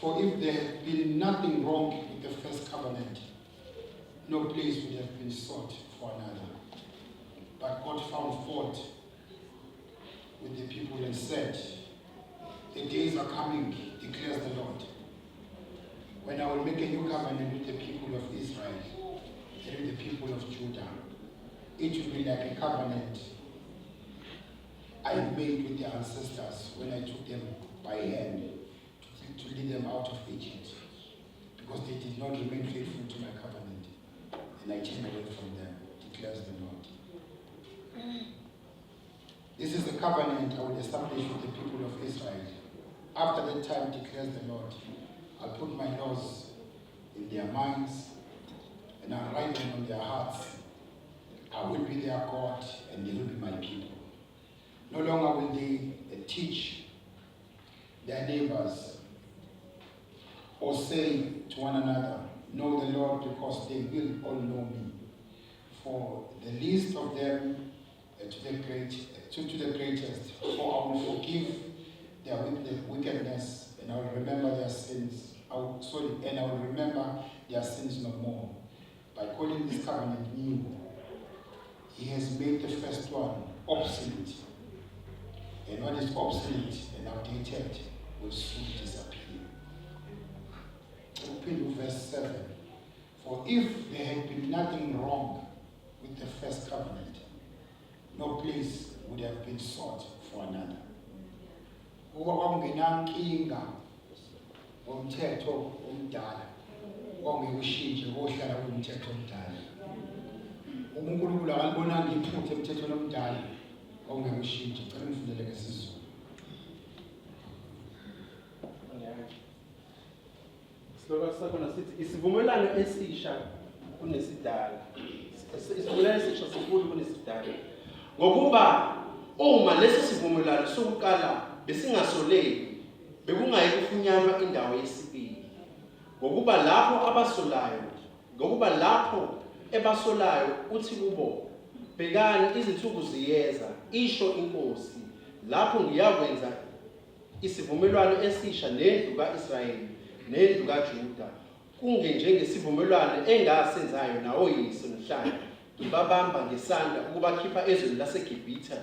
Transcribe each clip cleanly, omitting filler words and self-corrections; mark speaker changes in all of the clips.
Speaker 1: For if there had been nothing wrong with the first covenant, no place would have been sought for another. But God found fault with the people and said, The days are coming, declares the Lord, when I will make a new covenant with the people of Israel and with the people of Judah. It will be like a covenant I made with their ancestors when I took them by hand to lead them out of Egypt, because they did not remain faithful to my covenant, and I turned away from them, declares the Lord. This is the covenant I will establish with the people of Israel. After that time, declares the Lord, I'll put my laws in their minds and I'll write them on their hearts. I will be their God and they will be my people. No longer will they teach their neighbors or say to one another, Know the Lord, because they will all know me. For the least of them to the great to the greatest, for I will forgive their wickedness and I will remember their sins. I will, sorry, and I will remember their sins no more. By calling this covenant new, he has made the first one obsolete. And what is obsolete and outdated will soon disappear. Uphinde verse 7. For if there had been nothing wrong with the first covenant, no place would have been sought for another. Ukuba kwakungenankinga ngomthetho omdala, kwakungeke ushintshe kohlala kuwumthetho omdala. Uma uNkulunkulu akalibonanga iphutha emthethweni omdala, kwakungeke ushintshe. Cela ngifundele ngesiZulu.
Speaker 2: Isihloko sakhona sithi isivumelwano esisha kunesidala. Isivumelwano esisha sikhulu kunesidala. Ngokuba uma lesi sivumelwano sokuqala besingasoleki, bekungayi kufunyanwa indawo yesibili. Ngokuba lapho abasolayo, ngokuba lapho ebasolayo uthi kubo, bhekani izinsuku ziyeza, isho inkosi, lapho ngiyakwenza isivumelwano esisha nendlu ka-Israyeli nendlu kaJuda, kungenjengesivumelwano engasenzayo nawoyise mhla ngibabamba ngesandla ukubakhipha ezweni laseGibhithe,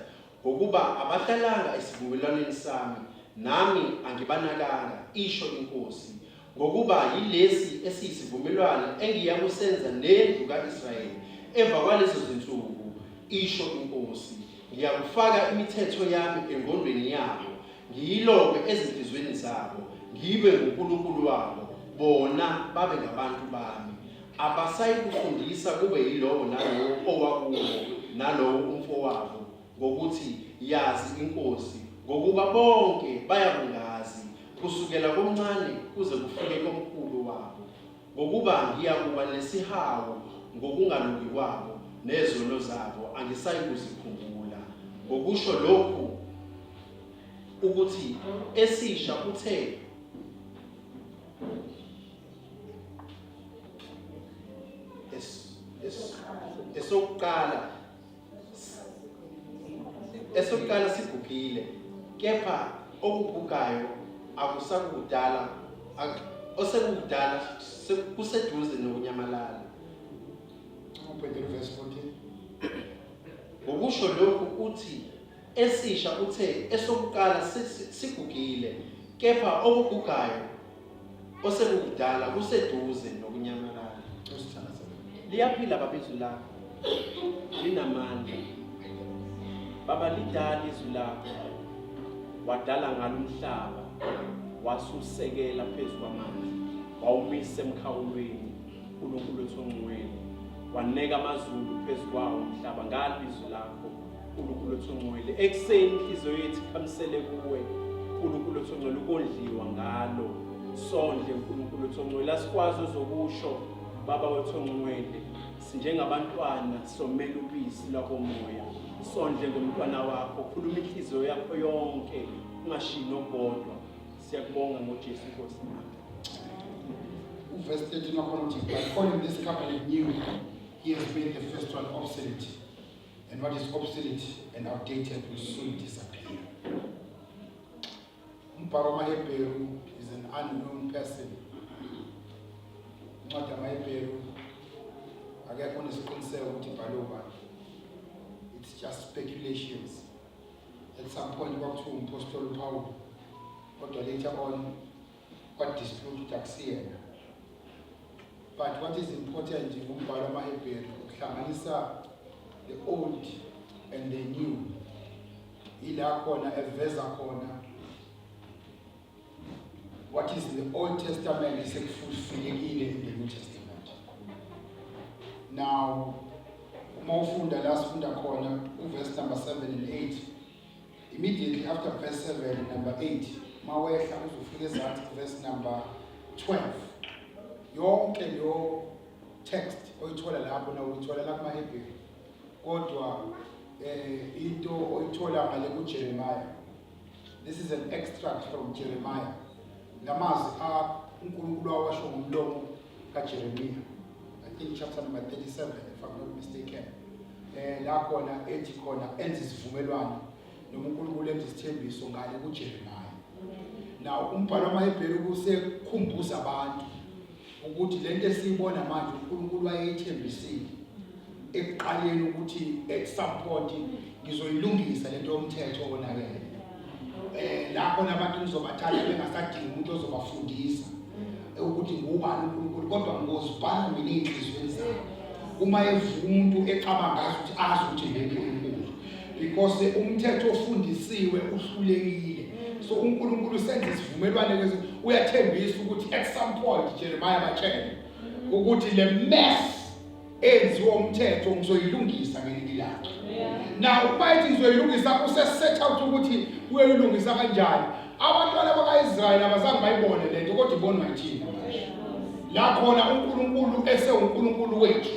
Speaker 2: ngokuba abahlalanga esivumelwaneni sami, nami angibanakanga, isho iNkosi. Ngokuba yilesi esiyisivumelwano engiyakusenza nendlu ka-Israyeli emva kwalezo zinsuku, isho iNkosi. Ngiyakufaka imithetho yami engqondweni yabo, ngiyilobe ezinhliziyweni zabo, ngibe nguNkulunkulu wabo, bona babe ngabantu bami. Abasayikufundisa kube yilowo nalowo owakubo nalowo umfowabo ngokuthi, Yazi iNkosi, ngokuba bonke bayakungazi, kusukela komncane kuze kufike komkhulu wabo. Ngokuba ngiyakuba nesihawu ngokungalungi kwabo, nezono zabo angisayikuzikhumbula. Ngokusho lokhu ukuthi esisha uthe esokuqala esokuqala sigugile kepha okugugayo akusakudala osekukudala kuseduze nokunyamalala.
Speaker 1: Ubhekele verse 14.
Speaker 2: Ngokusho lokhu uthi esisha uthe esokuqala sigugile kepha okugugayo osekukudala kuseduze nokunyamalala. Liyaphila baba izwi lakho linamandla baba lidala izwi lakho wadala ngalo umhlaba wasusekela phezu kwamanzi wawumisa emkhawulweni uNkulunkulu wethu ongcwele waneka amazulu phezu kwawo umhlaba ngalo izwi lakho uNkulunkulu wethu ongcwele ekuseni inhliziyo yethu ikhamisele kuwe uNkulunkulu wethu ongcwele ukondliwa ngalo sondle uNkulunkulu wethu ongcwele asikwazi ozokusho baba wethu ongcwele sinjengabantwana somela ubisi lwakomoya sondle ngomntwana wakho khuluma inhliziyo yakho yonke ungashiyi nokodwa siyakubonga ngoJesu Nkosi.
Speaker 1: Verse 13 wakhona uthi by calling this covenant new he has made the first one obsolete and what is obsolete and outdated will soon disappear. Umbhalo wamaHebheru is an unknown person. Incwadi yamaHebheru akekho onesiqiniseko ukuthi ibhalwe ubani. It's just speculations. At some point kwakuthiwa umpostoli uPaul, kodwa later on kwa-dispute ukuthi akusiyena. But what is important ngumbhalo wamaHebheru ukuhlanganisa the old and the new. Ila khona eveza khona what is in the Old Testament sekufulfilekile in the New Testament. Now uma ufunda la sifunda khona uverse number 7 and 8, immediately after verse 7 and number 8, mawehla uzofika ezansi verse number 12, yonke leyo text oyithola lapho na uyithola la kumaHebheru, kodwa into oyithola ngale kuJeremiah. This is an extract from Jeremiah, lamazwi a uNkulunkulu awasho ngomlomo kaJeremiah, I think chapter number 37 if I'm not mistaken, la khona ethi khona enza isivumelwano noma uNkulunkulu enza isithembiso ngale kuJeremiah. Now umbhalo wamaHebheru kusekhumbuza abantu ukuthi lento esiyibona manje uNkulunkulu wayeyithembisile ekuqaleni ukuthi at some point ngizoyilungisa lento yomthetho wonakele, lapho nabantu ngizobathatha bengasadingi umuntu ozobafundisa ukuthi ngubani uNkulunkulu, kodwa ngozibhala mina ey'nhliziyweni zabo, uma evuka umuntu ecabanga ngazi ukuthi azi ukuthi nguNkulunkulu, because umthetho ofundisiwe uhlulekile. So uNkulunkulu senza isivumelwano lezi, uyathembisa ukuthi at some point, Jeremiah, batshele ukuthi le mess enziwa umthetho ngizoyilungisa ngelinye ilanga. Now uma ethi ngizoyilungisa, use-set out ukuthi uyoyilungisa kanjani. Abantwana baka-Israyeli abazange bayibone lento, kodwa ibonwa yithina manje la khona uNkulunkulu esewuNkulunkulu wethu,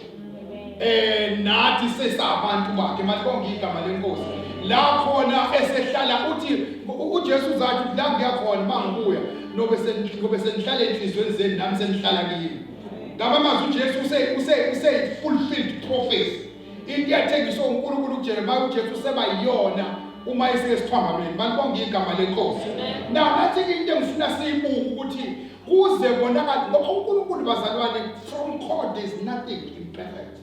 Speaker 1: nathi sesabantu bakhe. Malibonge igama lenkosi. La khona esehlala, uthi uJesu uzathi la ngiyakhona mangibuya nobe ngobe senihlala enhliziyweni zenu, nami senihlala kini. Ngamazwi uJesu use fulfilled prophecy. Into yathengiswa uNkulunkulu kuJeremiah, uJesu useba yiyona uma esesithwamameni. Malibonge igama lenkosi. Now nathi into engifuna siyibuke ukuthi kuze bonakala ngoba uNkulunkulu, bazalwane, from God there is nothing imperfect.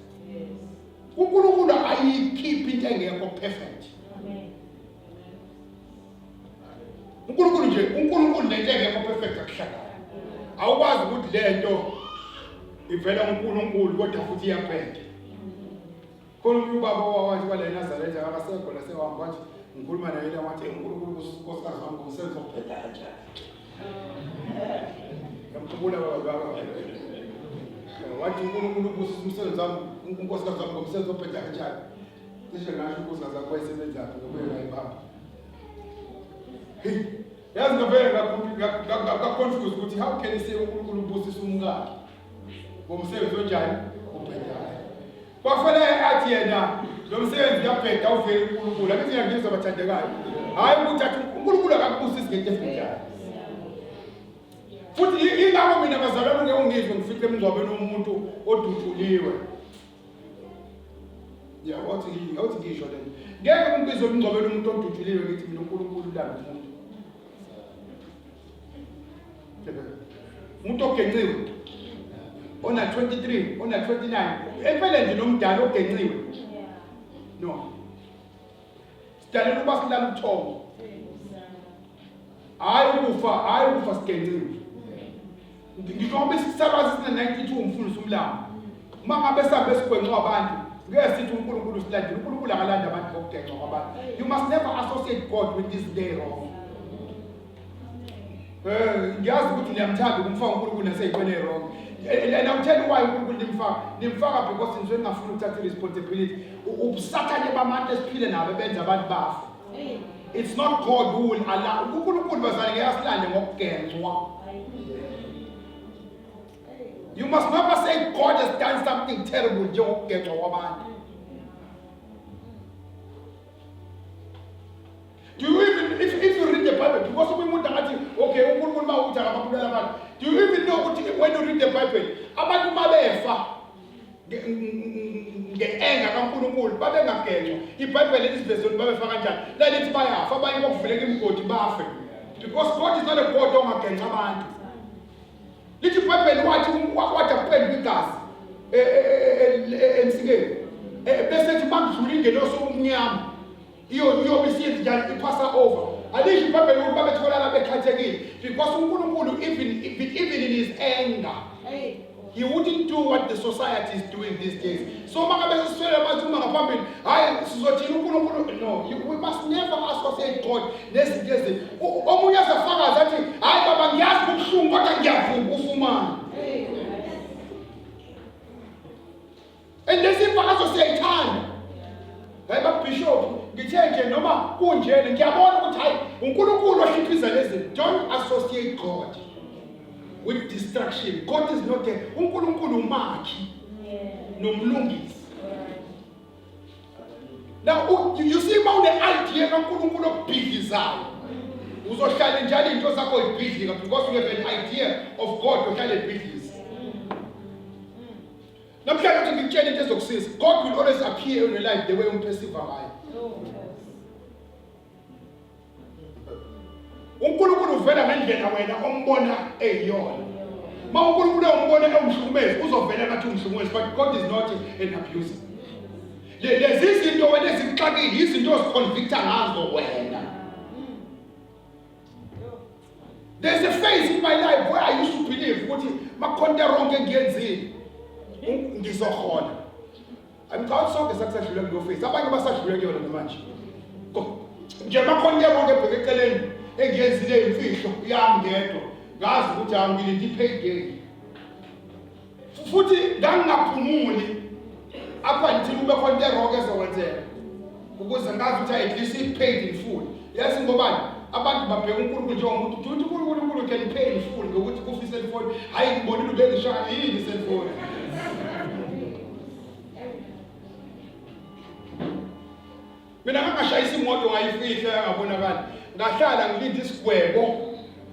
Speaker 1: UNkulunkulu ayikhiphi into engekho perfect. uNkulunkulu nje, uNkulunkulu nento engekho perfect akuhlangani. Awukwazi ukuthi lento ivela kuNkulunkulu kodwa futhi iyabheda. Khona umunye ubaba owawathi kwale Nazaretha, akasekho la, sewahamba, wathi ngikhuluma naye la, wathi uNkulunkulu unkosikazi wami ngomsebenzi okubheda kanjani. Ngiyamkhumbula baba, wathi uNkulunkulu ubusisa umsebenzi wami, unkosikazi wami ngomsebenzi obheda kanjani. Cishe ngasho unkosikazi wakho wayesebenzaphi, ngabuye ngayibamba. Hey, yazi ngavele nga-confuse ukuthi how can you say uNkulunkulu ubusisa umkakhe ngomsebenzi onjani obhedayo? Kwafanele athi yena lo msebenzi uyabheda, uvele uNkulunkulu. Akithi ngiyangizwa bathandekayo, hhayi ukuthi athi uNkulunkulu akakubusisi ngento ebhedayo. Futhi ingakho mina bazalwane ngeke ungizwe ngifice emngcwabeni womuntu odutshuliwe. Ya, wathi ngisho lento, ngeke ngibizwe emngcwabeni umuntu odutshuliwe ngithi mina uNkulunkulu ulanda umuntu ogenciwe ona 23, ona 29, empeleni nje nomdala ogenciwe. No, sidalela ukuba silala ubuthongo, hhayi ukufa, hhayi ukufa sigenciwe. Ngisho ngoba isisakwazi sine-92 umfundisi umlambo, uma ngabe sihambe sigwencwa abantu, ngeke sithi uNkulunkulu silandile. UNkulunkulu akalanda abantu ngokugencwa kwabantu. You must never associate God with this day wrong. Ngiyazi ukuthi niyamthanda ukumfaka uNkulunkulu nasey'ntweni ey'wrong, and I'll tell you why uNkulunkulu nimfaka, nimfaka because nisuke ningafuni ukuthatha i-responsibility. Ubusathane babantu esiphile nabo benza abantu bafe. It's not God who will allow. UNkulunkulu, bazali, ngeke asilande ngokugencwa. You must never say God has done something terrible njengokugencwa kwabantu. Do you even, if you read the Bible, because omunye umuntu angathi, okay, uNkulunkulu uma ukuthi akababulala abantu. Do you even know ukuthi when you read the Bible, abantu mabefa nge-anger kaNkulunkulu babengagencwa. IBhayibheli lisivezweni babefa kanjani? Lalithi bayafa, abanye bakuvuleka imigodi bafe. Because God is not a God ongagenca abantu. Lithi iBhayibheli wathi wathi akuphendula igazi e, e, e, ensikeni. Bese ethi makudlula ingelosi omnyama iyobe isiyenza njani iphasa over. Alisho iBhayibheli ukuthi babetholana bekhathekile because uNkulunkulu even in his anger he wouldn't do what the society is doing these days. So mangabe siswele manje uma ngaphambili hayi sizothina uNkulunkulu no you, we must never associate God nezinto ezi omunye azafakaza athi hayi baba ngiyazi kubuhlungu kodwa ngiyavuma ufumana. And lezi mfakazo siyayithanda. Hayi babishop ngithe nje noma kunjena ngiyabona ukuthi hayi uNkulunkulu ohliphiza lezi. Don't associate God with destruction. God is not a uNkulunkulu umakhi nomlungisi. Now you see uma une-idea kaNkulunkulu okubhidlizayo uzohlale njalo into zakho ibhidlika because you have an idea of God ohlale ebhidliza. Namhlanje uthi ngikutshele into ezokusiza. God will always appear in your life the way umperceive ngayo. uNkulunkulu uvela ngendlela wena ombona eyiyona. Uma uNkulunkulu ewumbona ewumhlukumezi uzovela ngathi umhlukumezi but God is not an abuser. Lezi zinto wena ezikuxakile izinto oziconvicta ngazo wena. There's a phase in my life where I used to believe ukuthi makhonto wrong engiyenzile ngizohola. Angicabanga sonke sakusadlula kuleyo phase. Abanye basadlula kuyona namanje. Nje makhonto wrong ebheke eceleni engiyenzile imfihlo yami ngedwa. Ngazi ukuthi angilindi payday. Futhi ngangingaphumuli up until kube khona into erong ezokwenzeka ukuze ngazi ukuthi at least it paid in full. Yazi ngobani? Abantu babheka uNkulunkulu njengomuntu uthi uNkulunkulu can pay in full ngokuthi kufe iselfoni. Hayi ngibonile ubengishaya yini iselfoni. Mina ngangashayisa imoto ngayifihla yangabonakali. Ngahlala ngilinde isigwebo.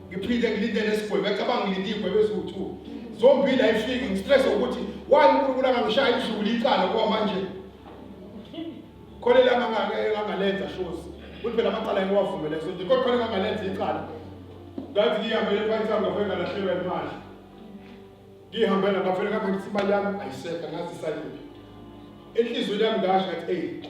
Speaker 1: Ngiphinde ngilinde nesigwebo. Ngacabanga ngilinde iy'gwebo eziwu-two. Zombili ayifiki ngistress ukuthi why uNkulunkulu angangishaya idlule icala ngoba manje khona engangalenza shozi. Kuthi phela amacala ngiwavumele so nje kodwa khona engangalenza icala. Ngathi ngihambele phansi ngavele ngalahlelwa imali. Ngihambela ngavele ngapha imali yami ayisekho ngazi isaliphi. Enhliziyweni yami ngasho ngathi eyi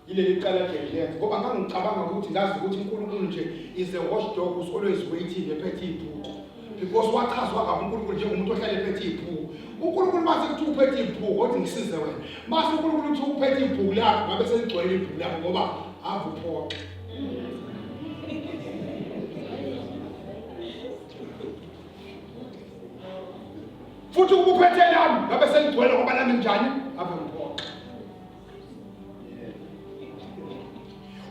Speaker 1: yileli cala nje ngilenza ngoba ngangicabanga ukuthi ngazi ukuthi uNkulunkulu nje is a watchdog who's always waiting ephethe ibhuku because wachazwa kabi uNkulunkulu njengomuntu ohlale ephethe ibhuku. uNkulunkulu mase kuthi uphethe ibhuku kodwa ngisize wena mase uNkulunkulu uthi uphethe ibhuku lakho ngabe seligcwele ibhuku lakho ngoba ave uphoxe. Futhi ukuphethe lami ngabe seligcwele ngoba nami njani ave ngiphoxe.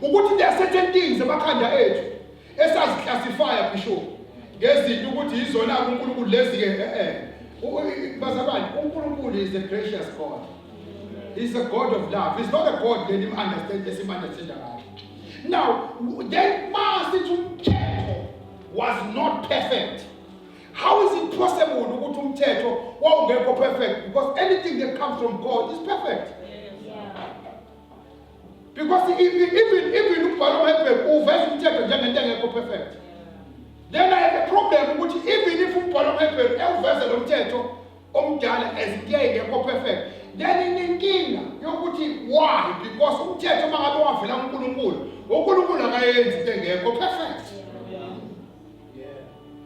Speaker 1: Ukuthi there are certain things emakhanda ethu esaziclassifya bishop ngezinto ukuthi yizona uNkulunkulu lezi ke bazalwane uNkulunkulu is a gracious God. He's a God of love. He's not a God that him understand esim understand ngayo. Now then masithi umthetho was not perfect. How is it possible ukuthi umthetho wawungekho perfect? Because anything that comes from God is perfect. Because even umbhalo weBhayibheli uveza umthetho njengento engekho perfect. Then I have a problem ukuthi even if umbhalo weBhayibheli ewuveze lo mthetho omdala as into engekho perfect, then inenkinga yokuthi why? Because umthetho uma ngabe wavela kuNkulunkulu, uNkulunkulu akayenzi into engekho perfect.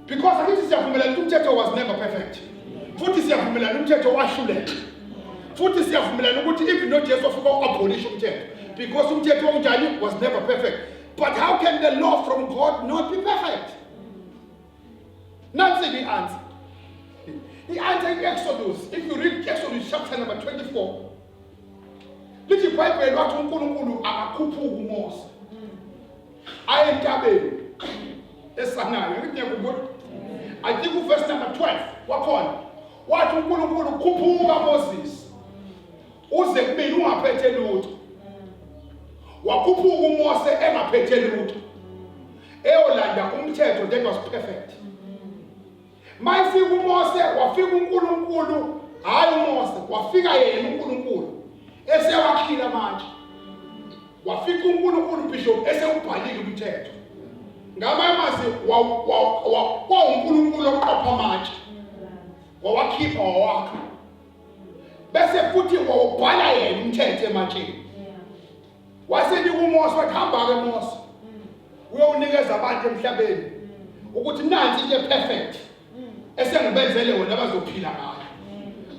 Speaker 1: Because akithi siyavumelana ukuthi umthetho was never perfect. Futhi siyavumelana umthetho wahluleka. Futhi siyavumelana ukuthi even noJesu wafika u-abolish umthetho. Because umthetho onjani was never perfect. But how can the law from God not be perfect? Nansi the answer. The answer in Exodus, if you read Exodus chapter number 24, lithi iBhayibheli wathi uNkulunkulu akakhuphuki uMose. Aye entabeni esanayo ngithi ngiyakhumbula. I think uverse number 12 wakhona wathi uNkulunkulu khuphuka Moses uze kumina ungaphethe lutho. Wakhuphuka uMose engaphethe lutho eyolanda umthetho that was perfect. Mayifika uMose wafika uNkulunkulu, hayi uMose, wafika yena uNkulunkulu esewakhile amatshe. Wafika uNkulunkulu bishop esewubhalile umthetho. Ngamanye amazwi kwawuNkulunkulu oqopha amatshe. Wawakhipha wawakha. Bese futhi wawubhala yena umthetho ematsheni. Wasenika uMose wathi hamba-ke Mose. Uyowunikeza abantu emhlabeni ukuthi nansi into eperfect esengibenzele wona abazophila ngayo.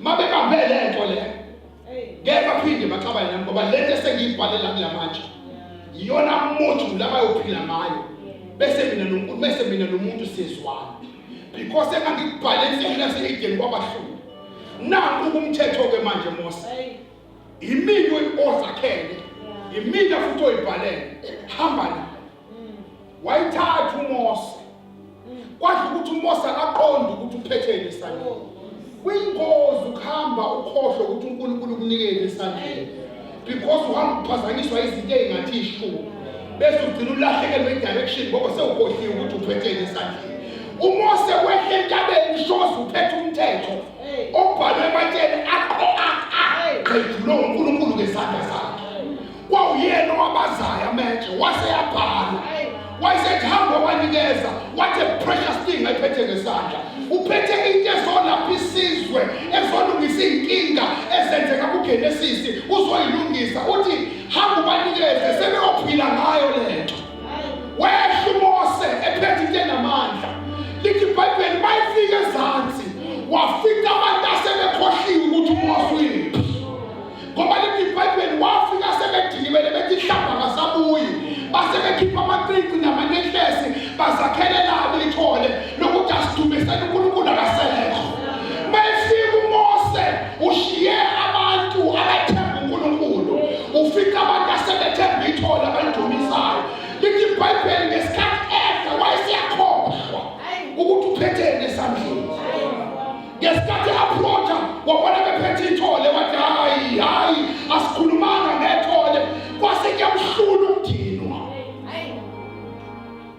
Speaker 1: Mabebambe le nto le ngeke baphinde baxabane nami ngoba le nto esengiyibhalela kula manje iyona module abayophila ngayo bese mina noNkulunkulu bese mina nomuntu siyezwana because engangikubhale ensimini yase-Edeni kwabahlula nanku umthetho-ke manje Mose imina ozakhele imina futhi oyibhalele hamba nayo wayithatha uMose kwadla ukuthi uMose akaqondi ukuthi uphetheni esandleni oh. kuyingozi ukuhamba ukhohlwe ukuthi uNkulunkulu ukunikele esandleni because uhamba uphazanyiswa izinto ezingathi ishu bese ugcina ulahlekelwe i-direction ngoba sewukhohliwe ukuthi uphetheni esandleni uMose wehle entabeni shozi uphethe umthetho obhalwe ematsheni aqedulwe uNkulunkulu ngesandla sakhe Kwawuyena owabazayo ametshe wase yabhala. Wayesethi hamba wanikeza what a precious thing ayiphethe ngesandla. Uphethe into ezolapha isizwe, ezolungisa izinkinga ezenzeka kuGenesis, uzoyilungisa. Uthi hamba ubanikeze sebeyophila ngayo lento. Wehla uMose ephethe into enamandla. Lithi iBhayibheli mayifika ezansi wafica abantu asebekhohliwe ukuthi uMose uyiphi. Ngoba lithi iBhayibheli wafika sebedikibele bethi hlamba kasabuyi base bekhipha amacici namaneklesi bazakhele labo ithole lokuthi asidumisele uNkulunkulu akasekho. Mayefika uMose ushiye abantu abathemba uNkulunkulu, ufica abantu asebethemba ithole abalidumisayo. Lithi iBhayibheli ngesikhathi ehla wayeseyakhohlwa ukuthi uphetheni esandleni. Ngesikhathi approacha wabona bephethe ithole wathi hayi hayi asikhulumanga ngethole kwase kuyamhlula ukudinwa.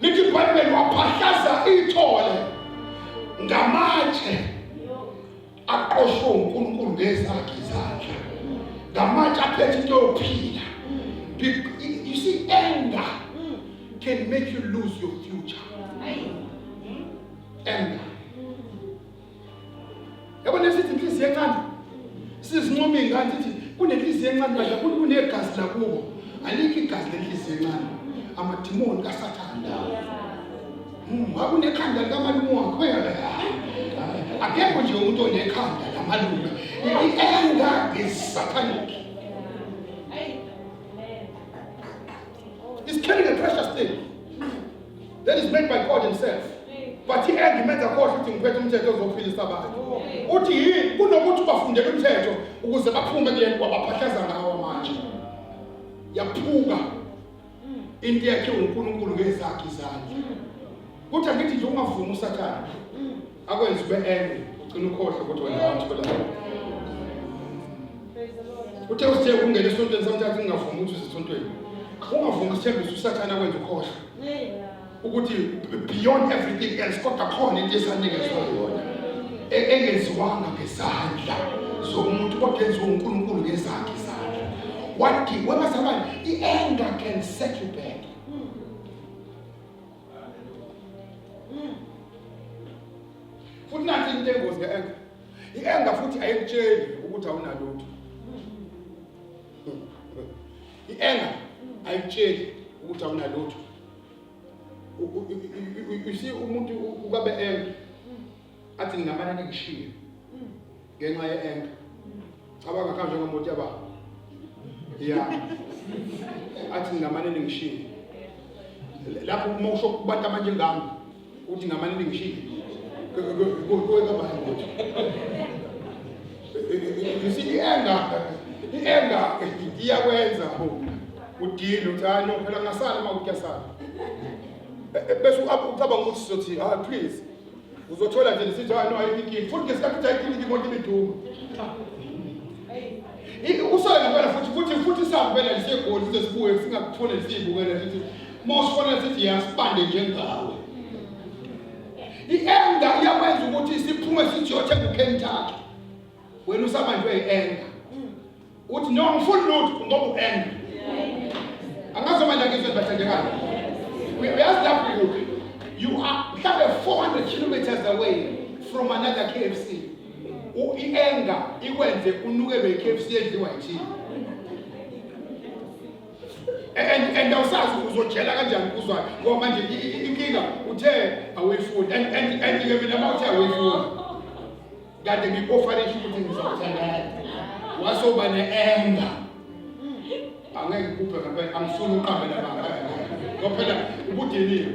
Speaker 1: Lithi iBhayibheli waphahlaza ithole ngamatshe aqoshwe uNkulunkulu ngezakhe izandla. Ngamatshe aphethe into yokuphila. You see anger can make you lose your future. Anger. Yabona sithi inhliziyo encane. Sizincoma ingane sithi kunenhliziyo encane kahle kunegazi lakubo. Alikho igazi lenhliziyo encane. Amadimoni kaSathane lawo. Akunekhanda likamalume wakho. Akekho nje umuntu onekhanda lamalume. I-anger is satanic. It's carrying a precious thing. That is made by God himself. But i-end imenza khohlwa ukuthi ngiphethe umthetho ozophilisa abantu. Uthi yini kunokuthi ubafundele umthetho ukuze baphume kule nto wabaphahlaza ngawo manje. Yaphuka into yakhe uNkulunkulu ngezakhe izandla. Kuthi angithi nje ungavumi uSathane akwenze ube angry ugcina ukhohlwa ukuthi wena wathola. Uthe usithe ukungena esontweni sometimes ungavumi ukuthi usesontweni. Ungavumi isithembiso uSathane akwenze ukhohlwe. Ukuthi beyond everything else kodwa khona into esanikezwa yona engenziwanga ngezandla zomuntu kodwa enziwe uNkulunkulu ngezakhe izandla. What webazalwane i-anger can set you back. Futhi nansi into engozi nge-anger. I-anger futhi ayikutsheli ukuthi awunalutho. I-anger ayikutsheli ukuthi awunalutho. You see umuntu ukabe anger athi ngingamane ningishiye ngenxa ye-anger. Cabanga kanje njengomuntu yaba. Yeah. Athi ngingamane ningishiye. Lapho uma usho kubantu abanjengami uthi ngamane ningishiye. Kuwe kabani ukuthi. You see i-anger, i-anger iyakwenza udile uthi hayi no phela ngasala uma kuyasala. Bese ucabanga ukuthi sizothi ah please uzothola nje lisithi hayi no ayikho inkinga futhi ngesikhathi uthi ayikho inkinga imoto ibiduma usale ngempela futhi futhi futhi sihambela nje siyegoli size sibuye singakuthole siyibukele sithi uma usifonela sithi yasibande njengawe i-anger iyakwenza ukuthi siphume sithi yothenga uKentucky wena usabanjwe i-anger uthi no ngifuni lutho ngoba u-anger angazi manje ngizwe bathandekayo uyazi lapho kuphi you are mhlawumbe 400 kilometers away from another KFC. I-anger ikwenze unukelwe i-KFC edliwa yithini. And awusazi uzojela kanjani kuzwayo ngoba manje inkinga uthe awuyifuni and ke mina uma uthe awuyifuni kade ngiku-ofarisha ukuthi ngizawuthengela wasoba ne-anger angeke ngikuphe ngempela angifuni uqambe namanga ngoba phela ubudiniwe.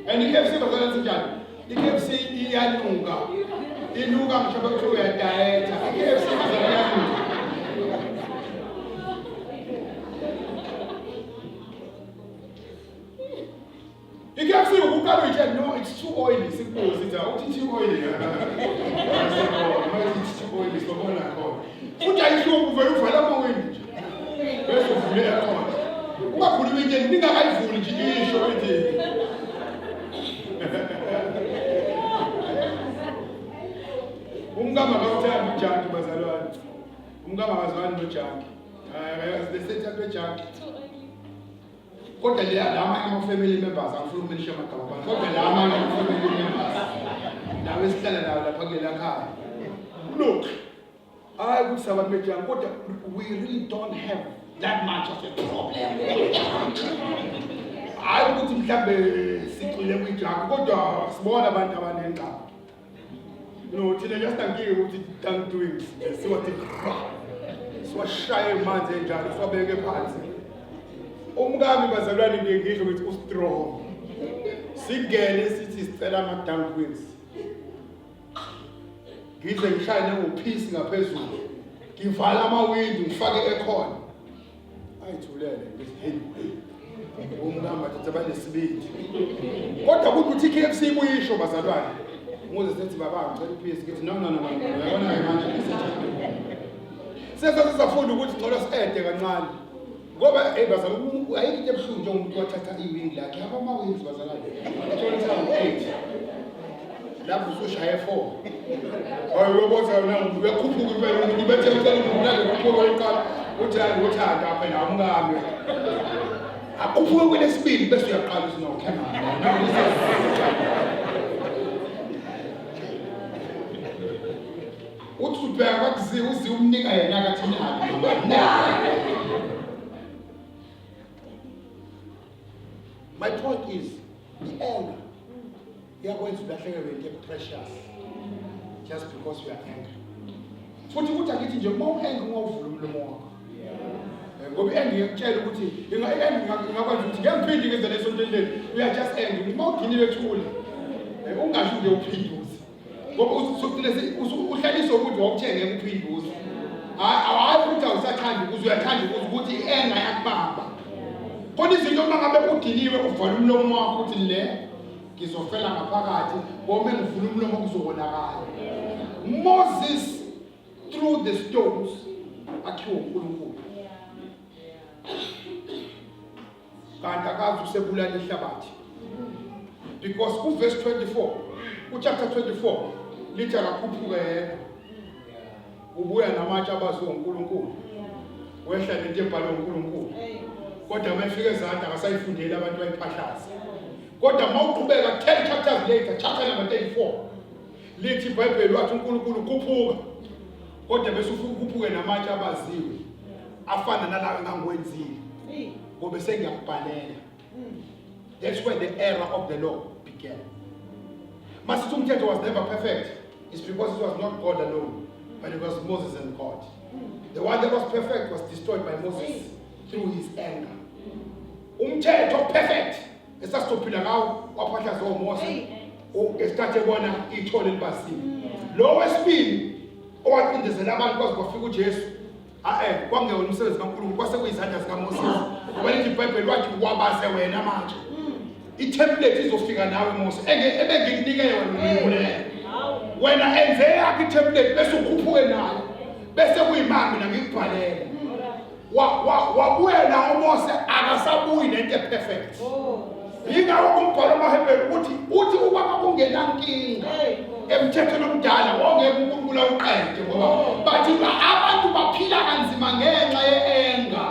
Speaker 1: And i-KFC bazalwane sinjani? I-KFC iyanuka, inuka ngisho bekuthiwa uyadayetha. I-KFC bazalwane iyanuka. I-KFC ukuqala uyitshela no it's too oily sikubuze ithi awuthi too oily. Sibona it's too oily sibona khona. Futhi ayihluphi uvele uvala amawindi nje. Bese uvule aircon. Ungakhulumi into ningakayivuli nje isho ithi. Umkama akawuthandi ujunk bazalwane. Umkama akazwani nojunk. Hayi akayazi le setup ejunk. Kodwa le lama ama-family members angifuni ukumenisha amagama abantu kodwa la amanye ama-family members lawo esihlala nawo lapha kulela khaya. Look, hayi ukuthi sabantu bejunk kodwa we really don't have that much of a problem with junk. Hayi ukuthi mhlambe sicwile kwi-junk kodwa sibona abantu abanengxaki. No, thina nje asinankinga ukuthi dunk doings nje siwathi ra. Siwashaye manzi enjalo siwabeke phansi. Umkami bazalwane ngiye ngisho ukuthi ustrong. Singene sithi sicela ama dunk wings. Ngize ngishaye nangophisi ngaphezulu. Ngivala amawindi ngifake aircon. Ayithulele ngithi hey hey. Umkami bathatha banesibindi. Kodwa kuthi uthi KFC ibuyisho bazalwane. Muze sethi baba ngicela uphisi ngithi no no no no. Uyabona ke manje sesase safunda ukuthi ngcono si-ede kancane. Ngoba hey bazalwane ayikho into ebuhlungu njengomuntu wathatha iwing lakhe. Yabo ama wings bazalwane. Uthola ukuthi awu-8. Lapho usushaye 4. Hayi uyobona wena uyakhuphuka impela umuntu bethe ucela umuntu nake khuphuka oqala uthi hayi uthanda phela umkami. Akhuphuke kwelesibili bese uyaqala uthi no come on. No, this is uthi ubheka kwakuziwa uziwa umnika yena akathi nani nani. My point is i-anger iyakwenza ulahlekelwe into precious just because you are angry. Futhi ukuthi angithi nje uma u-angry ungawuvula umlomo wakho. Ngoba i-anger iyakutshela ukuthi i-anger ingakwenza ukuthi ngeke ngiphinde ngenze leso nto endlini. You are just angry. Uma udiniwe thula. Ungasho nje uphinduze. Ngoba usugcine uhlaliswe ukuthi wawuthe ngeke uphinduze. Hayi ukuthi awusathandi ukuze uyathanda ukuze ukuthi i-anger yakubamba. Khona izinto uma ngabe udiniwe uvala umlomo wakho uthi le ngizofela ngaphakathi ngoba ngivula umlomo kuzokonakala. Moses threw the stones akhiwe uNkulunkulu. Kanti akazi usebulala ihlabathi. Because kuverse 24, kuchapter 24 lithi akakhuphuke yedwa. Ubuya namatshe abaziwe uNkulunkulu. Wehla lento ebhalwe uNkulunkulu. Kodwa uma efika ezansi akasayifundeli abantu bayiphahlaza. Kodwa uma uqhubeka 10 chapters later, chapter number 34, lithi iBhayibheli wathi uNkulunkulu khuphuka. Kodwa bese ufika ukhuphuke namatshe abaziwe afana nalawo engangiwenzile. Ngoba sengiyakubhalela. That's where the era of the law began. Masithi umthetho was never perfect. It's because it was not God alone, but it was Moses and God. The one that was perfect was destroyed by Moses through his anger. Umthetho perfect esasizophila ngawo waphahlazwa uMose ngesikhathi ebona ithole libasiwe. Lo wesibili owacindezela abantu kwaze kwafika uJesu ae kwangewona umsebenzi kaNkulunkulu kwase kuyizandla zikaMoses. Ngoba lithi iBhayibheli wathi wabaze wena manje. I-template izofika nawe Mose ebengikunike yona ngiyibulele. Wena enze yakho i-template bese ukhuphuke nayo. Bese kuyimami mina ngikubhalele. Wabuya nawo uMose akasabuyi nento eperfect. Yingakho kumbhalo wamaHebheru ukuthi uthi uba kwakungenankinga emthethweni omdala wawungeke uNkulunkulu awuqede ngoba bathi abantu baphila kanzima ngenxa ye-anger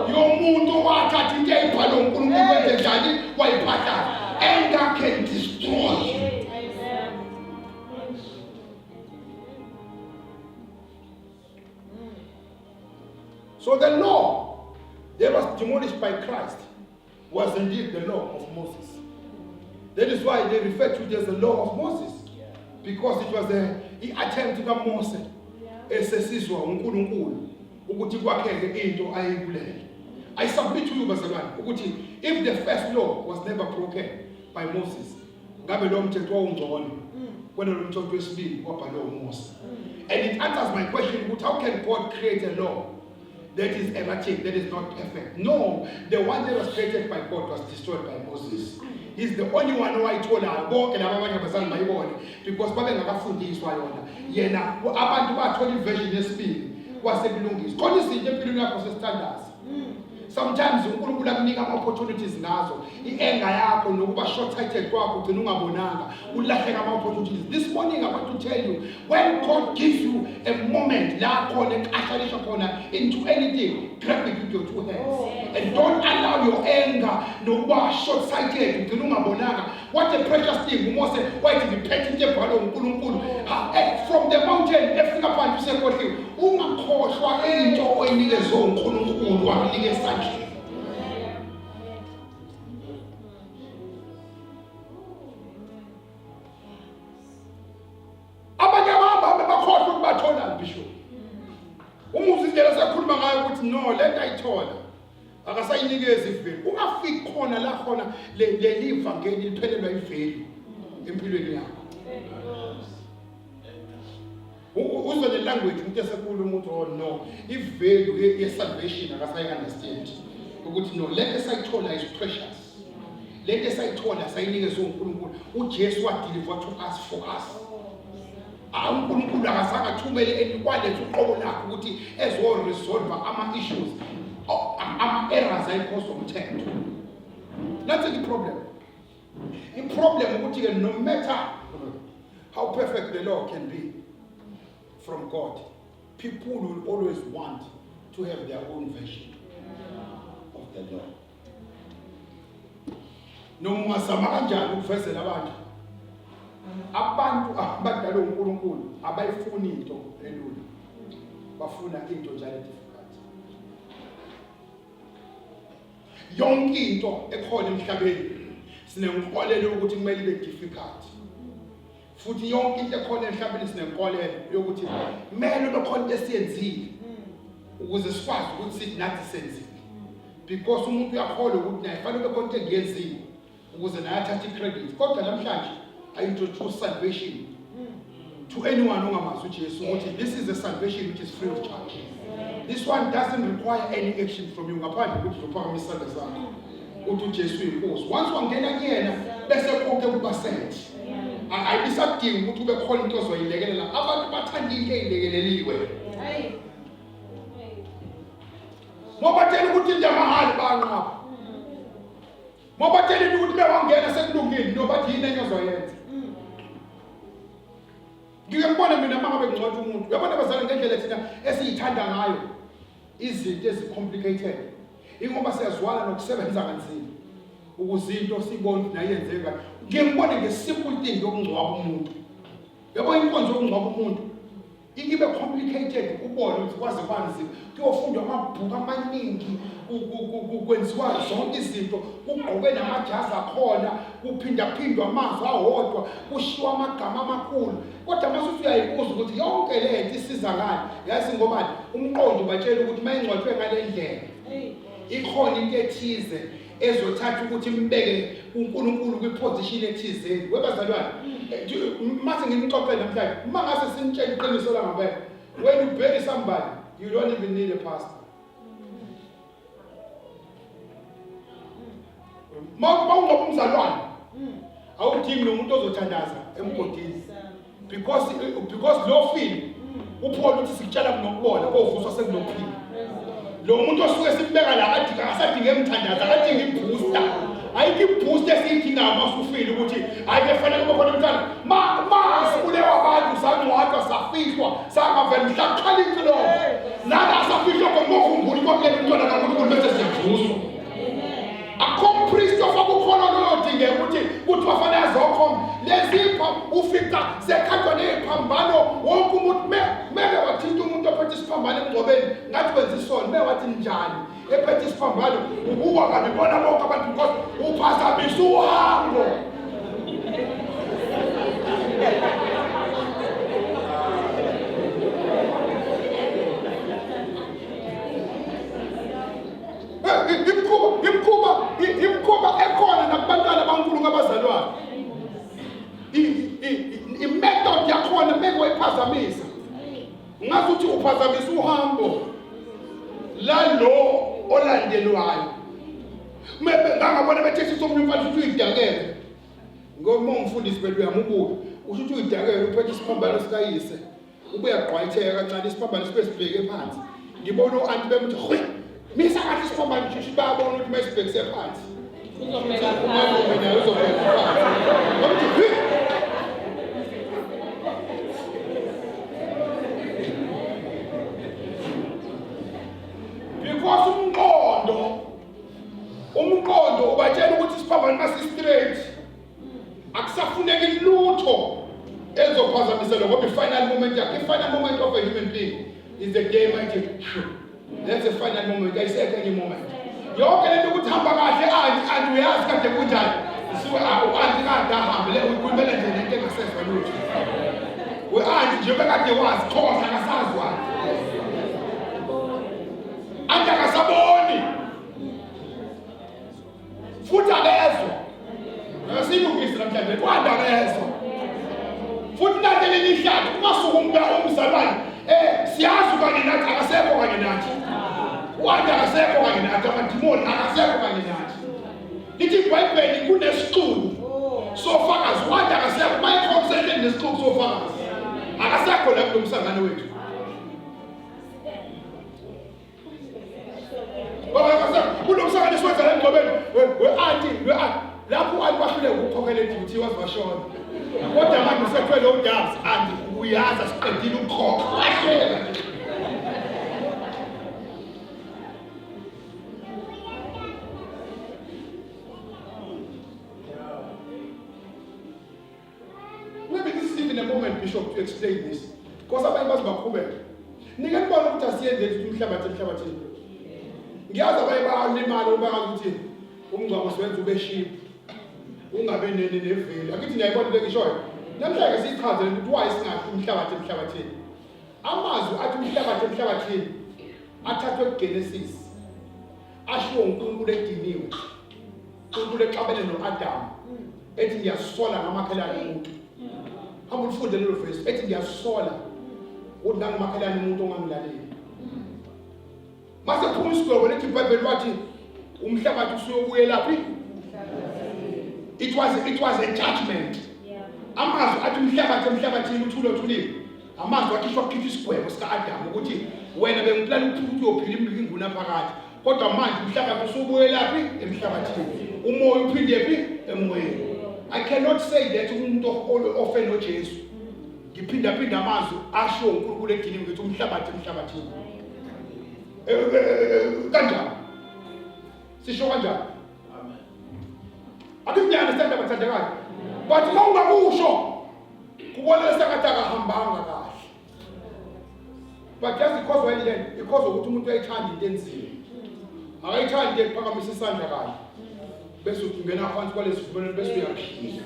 Speaker 1: yomuntu owathatha into eyayibhalwe uNkulunkulu wenze njani wayiphahlaza. Anger can destroy.
Speaker 3: indeed the law of Moses. That is why they refer to it as the law of Moses. Because it was i-attempt kaMose esesizwa uNkulunkulu ukuthi kwakheke into ayeyikulele. I submit to you bazalwane ukuthi if the first law was never broken by Moses, ngabe lo mthetho wawungcono kwena lo mthetho wesibili wabhalwa uMose. And it answers my question ukuthi how can God create a law that is erratic, that is not perfect? No, the one that was created by God was destroyed by Moses. He's the only one owayitholayo. Bonke laba abanye abazange bayibone because babengakafundiswa yona. Yena abantu bathola iversion yesibili kwase kulungiswa. Khona izinto empilweni yakho sesithandaza. Sometimes uNkulunkulu akunika ama-opportunities ngazo. I-anger yakho nokuba short-sighted kwakho ugcina ungabonanga, ulahleka ama-opportunities. This morning I want to tell you, when God gives you a moment la khona ekashalisha khona into anything, grab it with your two hands. And don't allow your anger nokuba short-sighted ugcina ungabonanga. What a precious thing uMose wayethi ngiphethe into ebhalwe uNkulunkulu. From the mountain efika phansi usekhohliwe. Ungakhohlwa into oyinikezwe uNkulunkulu wakunika esandleni. Abanye abahamba bakhohlwa ukuthi batholani bishop. Umuzi indlela esakhuluma ngayo ukuthi no lento ayithola akasayinikezi ivalue. Ungafiki khona la khona leli vangeli liphelelwa ivalue empilweni yakho. Uzwe le language umuntu esekhuluma ukuthi oh no i-value ye-salvation akasayi-understand ukuthi no lento esayithola is precious. Lento esayithola sayinikezwe uNkulunkulu. uJesu wadeliver to us for us. UNkulunkulu akazange athumele elikwaletha uqobo lakhe ukuthi ezoresolve ama-issues, ama-errors ayikhozwa umthetho. That's the problem. I-problem ukuthi-ke no matter how perfect the law can be from God, people will always want to have their own version of the law. Noma ungazama kanjani ukuvezela abantu, abantu abadalwe uNkulunkulu abayifuni into elula, bafuna into njalo difficult. Yonke into ekhona emhlabeni sinenkolelo yokuthi kumele ibe difficult, futhi yonke into ekhona emhlabeni sinenkolelo yokuthi kumele ube khona into esiyenzile ukuze sikwazi ukuthi sithi nathi senzile, because umuntu uyakholwa ukuthi naye fanele ube khona into engiyenzile ukuze naye athathe i-credit. Kodwa namhlanje I introduce salvation to anyone ongamazi uJesu ukuthi this is a salvation which is free of charge. This one doesn't require any action from you ngaphandle ukuthi uzophakamisa isandla sakho uthi uJesu uyinkosi. Once wangena kuyena bese konke kuba set. Ayibisadingi ukuthi ube khona into ozoyilekelela. Abantu bathanda into eyilekeleliwe. Ngoba tshela ukuthi into yamahhala bayanqaba. Ngoba tshela ukuthi bewangena sekulungile no bathi yini enye ozoyenza. Ngike ngibone mina uma ngabe ngingcwatsha umuntu. Uyabona bazalwane ngendlela thina esiyithanda ngayo izinto ezi-complicated. Ingoba siyazwana nokusebenza kanzima ukuze into siyibone ukuthi nayo yenzeka. Ngike ngibone nge-simple thing yokungcwaba umuntu. Yabo inkonzo yokungcwaba umuntu ibe complicated, ubone ukuthi kwaze kwanzima kuyofundwa amabhuku amaningi, kwenziwa zonke izinto, kugqokwe namajazi akhona, kuphindaphindwa amazwi awodwa, kushiwo amagama amakhulu, kodwa mase uyayibuza ukuthi yonke le nto isiza ngani, yazi ngobani umqondo ubatshela ukuthi uma ingcwatshwe ngale ndlela ikhona into ethize ezothatha ukuthi imbeke uNkulunkulu kwiposition ethizeni. Webazalwane, mase nginixoxele namhlanje, uma ngase sinitshele iqiniso la ngempela, when you bury somebody you don't even need a pastor. Mawungcoba umzalwane awudingi nomuntu ozothandaza emgodini, because lo feel uPaul uthi sikutshela kunokubona kovuswa sekunokuphila. Lo muntu osuke simbeka la adinga akasadinge emthandaza, akadinga ibooster. Ayikho ibooster esiyidingayo uma usufile ukuthi hayi kufanele kube khona umntana. Ma sibulewa abantu, sangcwatshwa, safihlwa, sangavela mhla kukhala icilongo nala safihlwa khona, ngokhumbula kwakulela umntwana kaNkulunkulu bese siyavuswa. Akho priest ofaka ukholo lolodingeka ukuthi kuthiwa fanele azokhomba lezipho, ufica sekhathwa ney'phambano wonke umuntu. Meke wathinta umuntu ophethe isiphambano emngcwabeni ngathi wenza isono. Me wathi njani ephethe isiphambano ubuka kabi bona bonke abantu because uphazamisa uhambo. Imikhuba imikhuba imikhuba ekhona nakubantwana baNkulunkulu abazalwane. I-method yakhona meke wayiphazamisa. Ngathi uthi uphazamisa uhambo lalo olandelwayo. Mebe ngangabona bethethisa omunye umfana ukuthi uyidakele. Ngoba uma umfundisi phela uyamubuka, usho ukuthi uyidakele uphethe isiphambano sikayise. Ubuya gqwayitheka kancane isiphambano sibe sibheke phansi. Ngibona u-anti bemuthi hwi misa kahle isiphambano nje bayabona ukuthi mayisibhekise phansi.
Speaker 4: Uzobheka
Speaker 3: Umalume naye uzobheka phansi. Bamuthi hwi. Because umqondo ubatshela ukuthi isiphambano masi straight. Akusafuneki lutho ezophazamisa lo ngoba i-final moment yakhe, i-final moment of a human being is the day manje. That's the final moment, ayisekho enye moment. Yonke lento ukuthi hamba kahle anti anti uyazi kade kunjani. Suke u-anti kade ahambe le uyikhulumela nje nento engasezwa lutho. We-anti nje bekade wazi khohlwa akasazi u-anti. Anti akasaboni. Futhi akezwa. Asilungise namhlanje kwanda akezwa. Futhi nanti elinye ihlathi ungasuka umzalwane siyazi kanye nathi akasekho kanye nathi. Wanda akasekho kanye nathi, amadimoni akasekho kanye nathi. Lithi iBhayibheli kunesixuku sofakazi, wanda akasekho, mayekhona usehleli nesixuku sofakazi. Akasekho la kulo msangano wethu. Kulo msangano esiwenza la emgcobeni, we-anti, we-anti. Lapho u-anti wahluleka ukukhokhela i-duty waze washona. Kodwa manje usethwele udazi, anti uyazi asiqedile ukukhokha. Wahluleka nje. Maybe this is even a moment, Bishop, to explain this. Because abanye baze baqhubeke. Nike nibone ukuthi asiyenzeli ukuthi umhlabathi emhlabathini. Ngiyazi abanye bayalimala uma ngazi ukuthi umngcwabo siwenza ube ship. Ungabe nene neveli. Akithi niyayibona into engishoyo. Namhlanje siyichaze ukuthi why singathi umhlabathi emhlabathini. Amazwi athi umhlabathi emhlabathini athathwe kuGenesis. Ashiwo uNkulunkulu ediniwe. uNkulunkulu exabene no-Adamu ethi ngiyasola ngamakhelane umuntu. Hamba ulifunde lelo verse ethi ngiyasola ukuthi ngangimakhelane umuntu ongangilaleli. Mase phuma isigwebo lethi iBhayibheli wathi umhlabathi usuyobuyelaphi? It was a judgment. Amazwi athi umhlabathi emhlabathini uthule uthulile. Amazwi akhishwa kukhishwa isigwebo sika-Adamu ukuthi wena bengiplana ukuthi uyophila inguna phakathi. Kodwa manje umhlabathi usubuyelaphi emhlabathini. Umoya uphinde phi emoyeni. I cannot say that umuntu ofe noJesu. Ngiphinda phinda amazwi asho uNkulunkulu ediniwe ngithi umhlabathi emhlabathini. Kanjani? Sisho kanjani?
Speaker 2: Amen.
Speaker 3: Ake ngiya-understand abathandekayo. But uma ungakusho kubonela sengathi akahambanga kahle. But just because why le because ukuthi umuntu uyayithanda into enzima. Akayithandi into ephakamisa isandla kahle. Bese uthi ungena phansi kwalesi sivumelwano bese uyaphila.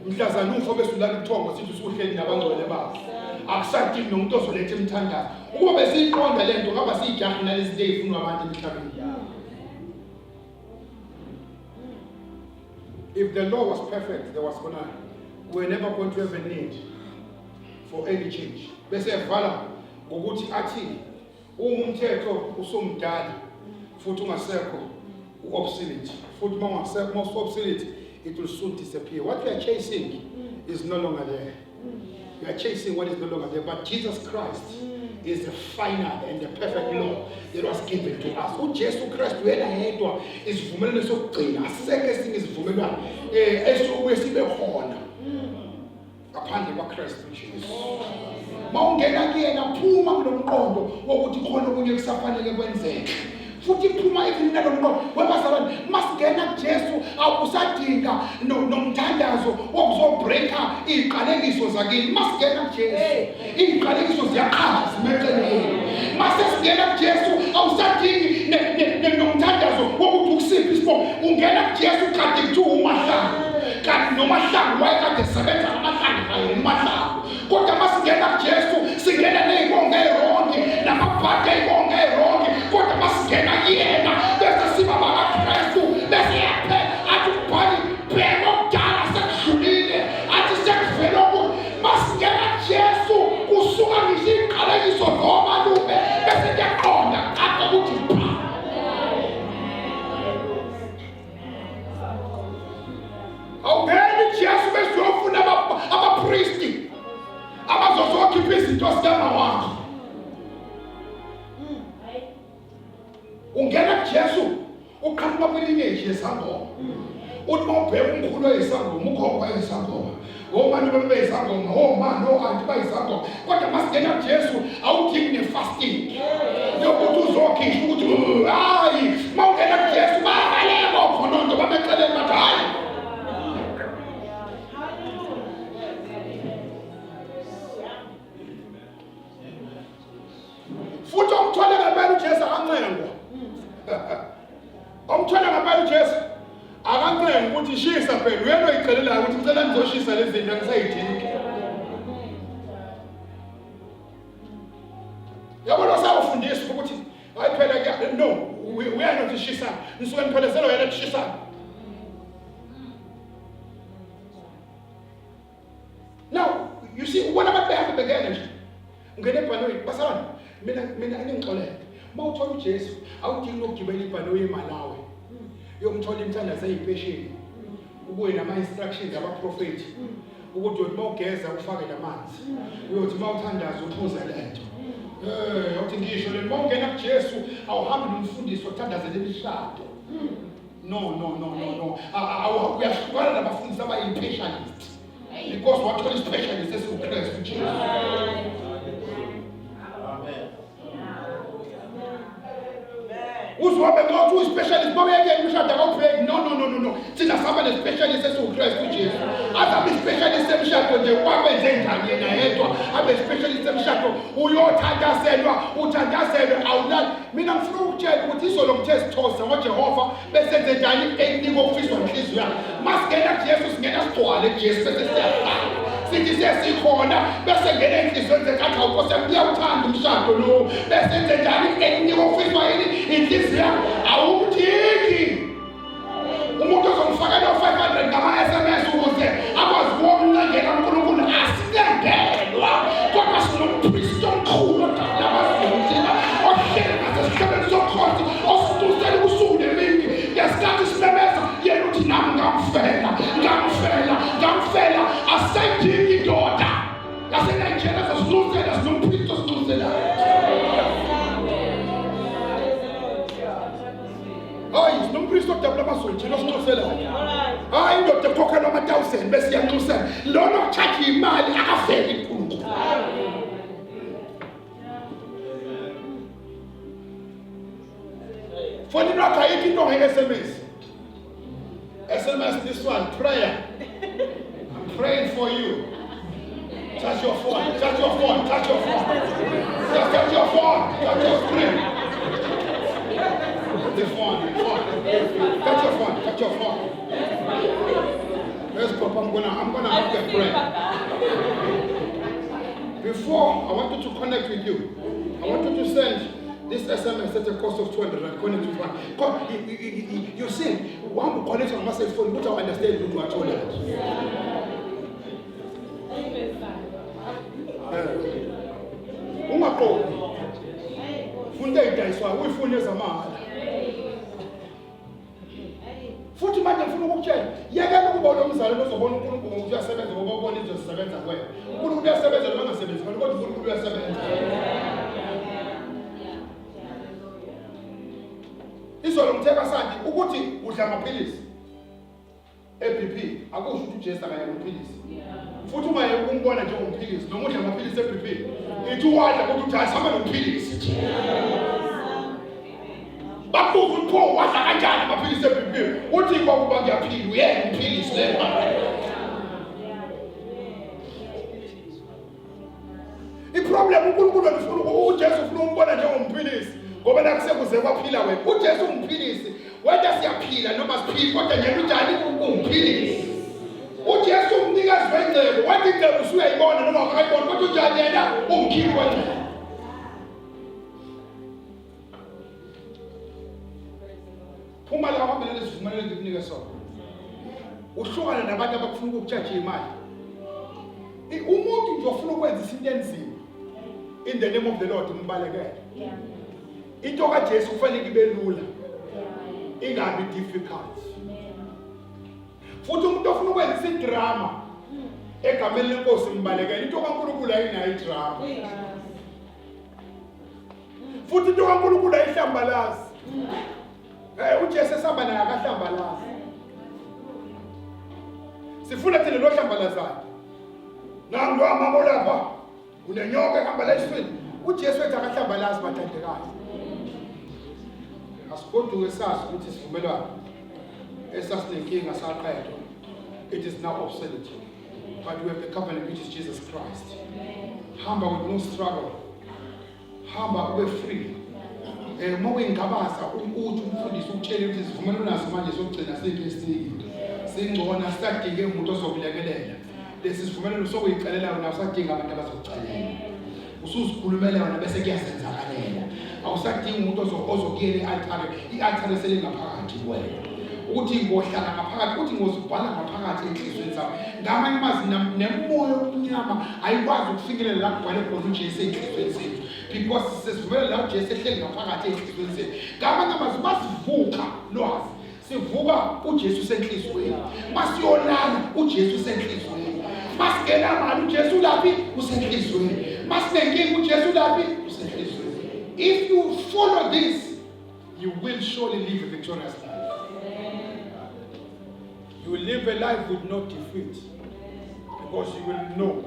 Speaker 3: Mhlazana ufa bese ulala ubuthongo sithi usuhleli nabangcwele bakhe. Akusadingi nomuntu ozoletha imithandazo. Ukuba besiyiqonda le nto ngaba siyijahi nalezi zinto ey'funwa abantu emhlabeni. If the law was perfect, there was gonna, we were never going to have a need for any change. Bese evala ngokuthi athi uma umthetho usumdala futhi ungasekho u-obsolete, futhi uma ungasekho uma usu-obsolete it will soon disappear. What we are chasing is no longer there. We are chasing what is no longer there, but Jesus Christ is the final and the perfect law that was given to us. UJesu Christ uyena yedwa isivumelwano sokugcina, asisekho esinye isivumelwano esokubuye sibe khona ngaphandle kwaKristu Jesu. Mawungena kuyena phuma kulo mqondo wokuthi khona okunye kusafanele kwenzeke. Futhi phuma even nalo mqondo webazalwane, masingena kuJesu awusadinga nomthandazo wokuzobreaka iziqalekiso zakini. Masingena kuJesu iziqalekiso ziyaqhaza zimeceleni. Mase singena kuJesu awusadingi Ungena kuJesu kade kuthiwa uMahlangu, kanti noMahlangu wayekade esebenza namahlangu kanye noMahlangu. Kodwa masingena kuJesu singena ney'bongo ey'rongi namabhadi ey'bongo ey'rongi, kodwa masingena kuyena bese siba bakaKristu, bese yaphela athi umbhali bheka okudala sekudlulile, athi sekuvele okunye. Masingena kuJesu kusuka ngisho iy'qalekiso zomalume bese kuyaqonda kucaca ukuthi pha. Awungeni kuJesu bese uyofuna abapristi abazozokhipha izinto zikama wakho. Ungena kuJesu uqhamuka kwilineji yesangoma. Uthi uma ubheka umkhulu oyisangoma, ugogo oyisangoma, omane bebeyisangoma, omane o-anti bayisangoma. Kodwa masingena kuJesu awudingi ne-fasting yokuthi uzokhishwa ukuthi hayi, uma ungena kuJesu bayabaleka okhononto babeceleni bathi hayi. Futhi omthwele ngempela uJesu akancengwa. Omthwele ngempela uJesu akancengwa ukuthi shisa phela, uyena oyicelelayo ukuthi ngicela nizoshisa lezi zinto angisayidingi. Yabona usawufundisa ukuthi hayi phela kuya no uyena othi shisa, nisuke niphelezelwa yena kushisa. Now, you see, ubona abantu behamba bengena nje. Ungena ebhanoyini, bazalwane, mina mina aningixolele. Uma uthola uJesu, awudingi ukugibela ibhanoyi eMalawi. Uyomthola imithandazo eyipesheni. Ubuye nama-instructions abaprofethi. Ukuthi uyothi uma ugeza ufake lamanzi. Uyothi uma uthandaza uphuze lento. Eh, uthi ngisho le uma ungena kuJesu awuhambi nomfundisi othandazela imishado. No, no, no, no, no. Uyahlukana nabafundisi abayi-specialist. Because wathola i-specialist esiwuKristu Jesu.
Speaker 2: Amen.
Speaker 3: Uzobe ngothi uyi-specialist bawuyekela umshado akawubheki. No, no, no, no, no. Thina saba ne-specialist esiwuKristu Jesu. Azabe i-specialist emshado nje kwabenze njani yena yedwa abe specialist emshado uyothandazelwa uthandazelwe awulali. Mina ngifuna ukukutshela ukuthi izolo ngithe sithoze ngoJehova bese enze njani ekunika okufiswa inhliziyo yakhe. Masingena kuJesu singena sigcwale kuJesu bese siyahlala. Sithi sesikhona bese ngena enhliziyweni zethu athi hawu Nkosi yami uyawuthanda umshado lo. Bese enze njani ekunika okufiswa yini inhliziyo yakhe. Awumdingi umuntu ozomfakela u-500 ngama-SMS ukuze akwazi ukuwomncengela uNkulunkulu. Asinengelwa kodwa sinompristi omkhulu odabula amazulu thina ohleli ngasesihlelweni sokhozi ositusela ubusuku nemini ngesikhathi simemeza yena uthi nami ngamfela ngamfela ngamfela. Asayidingi indoda yaseNigeria ezosinxusela, sinompristi osinxuselayo. Hayi, sinompristi odabula amazulu thina osinxuselayo. Hayi, indoda ekhokhelwa ama-thousand bese iyanxusela. Lona okutshaja imali akaveli kuNkulunkulu. Fonini wakho ayikho into nge-SMS. SMS this one, prayer. I'm praying for you. Touch your phone, touch your phone, touch your phone. Just touch your phone, touch your screen. The phone, the phone. Touch your phone, touch your phone. Yes, Papa, I'm gonna have a prayer. Before I want you to connect with you, I want you to send this SMS at a cost of 200 and connect with one. God, you see, one will connect on my cell phone, but I understand what you are told. Ungaqondi. Funda idayiswayo, uyifune ezamahhala. Futhi manje ngifuna ukukutshela, yekela ukuba lo mzalwane ozobona uNkulunkulu ngokuthi uyasebenza ngoba ubona izinto zisebenza kuwena. uNkulunkulu uyasebenza noma engasebenzi kodwa uNkulunkulu uyasebenza. Izolo ngithe kasandi ukuthi udla amaphilisi e-BP akusho ukuthi uJesu akayena umphilisi. Futhi uma yeke umbona njengomphilisi noma udla amaphilisi e-BP ithi uwadla kodwa uthi hayi sihamba nomphilisi nje. Bakubuza ukuthi pho wadla kanjani amaphilisi e-BP uthi kwakuba ngiyaphila uyena umphilisi leyo. I-problem uNkulunkulu ufuna uJesu ufuna umbona njengomphilisi ngoba la kusekuze kwaphila wena. uJesu umphilisi. Whether siyaphila noma siphili kodwa yena unjani? Ungumphilisi. UJesu umnikazi wengcebo, wathi ingcebo usuyayibona noma awukayiboni kodwa unjani yena? Umkhiphi wengcebo. Phuma la uhambe nalesi sivumelwano engikunike sona. Uhlukane nabantu abakufuna ukukutshaja imali. Umuntu nje ofuna ukwenza into enzima in the name of the Lord mbalekele. Into kaJesu kufanele ibe lula. Ingabi difficult. Futhi umuntu ofuna ukwenza idrama egameni lenkosi mbalekele. Into kaNkulunkulu ayinayo idrama. Futhi into kaNkulunkulu ayihlambalazi. Eh uJesu esihamba naye akahlambalazi. Sifuna thina lo hlambalazayo. Nangu lo mama olapha unenyoka ehamba la eswini. UJesu ethi akahlambalazi bathandekayo. Asigoduke sazi ukuthi isivumelwano esasinenkinga saqedwa. It is now obsolete. But we have the covenant which is Jesus Christ. Hamba with no struggle. Hamba ube free. Eh uma uyingabaza ukuthi umfundisi ukutshela ukuthi isivumelwano naso manje sokugcina sike esiki. Singcona sisadinge umuntu ozokulekelela. Lesi sivumelwano sokuyicelela wena usadinga abantu abazokucelela. Usuzikhulumela wena bese kuyazenzakalela. Awusadingi umuntu ozokuyela i-altare, i-altare selingaphakathi kuwena. Ukuthi ngohlala ngaphakathi uthi ngozibhala ngaphakathi enhliziyweni zami ngamanye amazwi nemoya omnyama ayikwazi ukufinyelela la kubhale khona uJesu enhliziyweni zethu because sesivumela la uJesu ehleli ngaphakathi enhliziyweni zethu ngamanye amazwi masivuka lwazi sivuka uJesu usenhliziyweni masiyolala uJesu usenhliziyweni masingena mali uJesu ulaphi usenhliziyweni masinenkinga uJesu ulaphi usenhliziyweni if you follow this you will surely live a victorious life. You will live a life with no defeat because you will know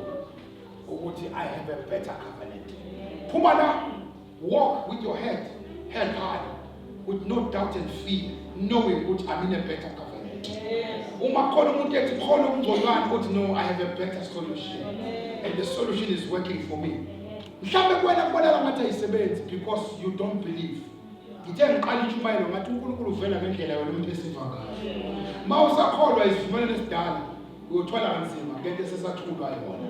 Speaker 3: ukuthi I have a better covenant. Phuma la, walk with your head held high, with no doubt and fear, knowing ukuthi I'm in a better covenant. Uma khona umuntu ethi khona okungconywana uthi no, I have a better solution. And the solution is working for me. Mhlambe kuwena kubonakala ngathi ayisebenzi because you don't believe. Ngithe ngiqala intshumayelo ngathi uNkulunkulu uvela ngendlela yona umuntu esiva ngayo. Uma usakholwa isivumelwano esidala uyothwala kanzima ngento esesathulwa yona.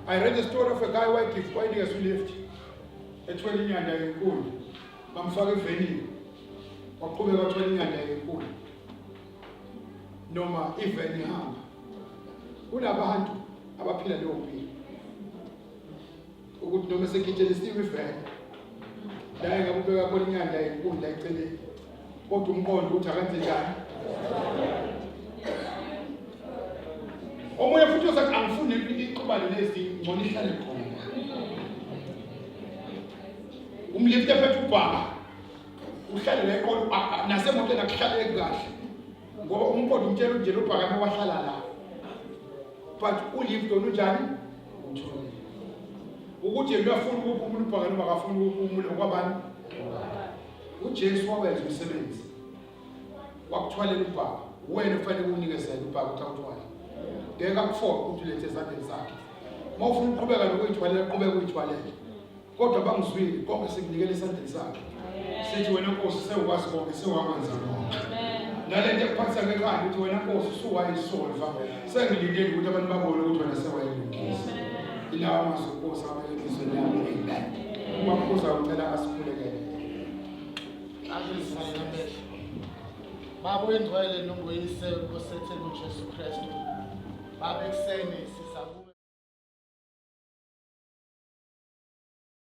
Speaker 3: I read the story of a guy wayegift wayenikeza ulift ethwele inyanda enkulu bamfaka evenini waqhubeka wathwele inyanda enkulu noma iveni ihamba kunabantu abaphila leyo mpilo ukuthi noma sekitshelisiwe iveni la engabe ubeka khona inyanda enkulu la eceleni kodwa umqondo ukuthi akenze njani omunye futhi uzothi angifuni ixubane lezi ngcono ihlale khona umlifte phethe ubhaka uhlale la eqolo nasemotweni akuhlaleki kahle ngoba umqondo umtshela nje lobhakane wahlala la but ulift wona unjani utholile ukuthi yena uyafuna ukuphumula ubhakane noma akafuni ukuphumula kwabani uJesu wawenza umsebenzi wakuthwalela ubhaka wena ufanele uwunikezele ubhaka ukuthi awuthwale ngeke akufoke ukuthi ulethe ezandleni zakhe uma ufuna ukuqhubeka nokuyithwalela qhubeka uyithwalele kodwa bangizwile konke sikunikela esandleni sakhe sithi wena nkosi sewukwazi konke sewakwenza konke nale nto ekuphathisa ngekhanda ukuthi wena nkosi usuwayisolva sengilindele ukuthi abantu babone ukuthi wena sewayilungisa ilawa amazwi enkosi abeke enhliziyweni yami amen uma kuza ucela asikhulekele
Speaker 1: Azizivale amehlo. Baba oyingcwele nonguyise Nkosi ethu uJesu Kristu. Baba ekuseni siza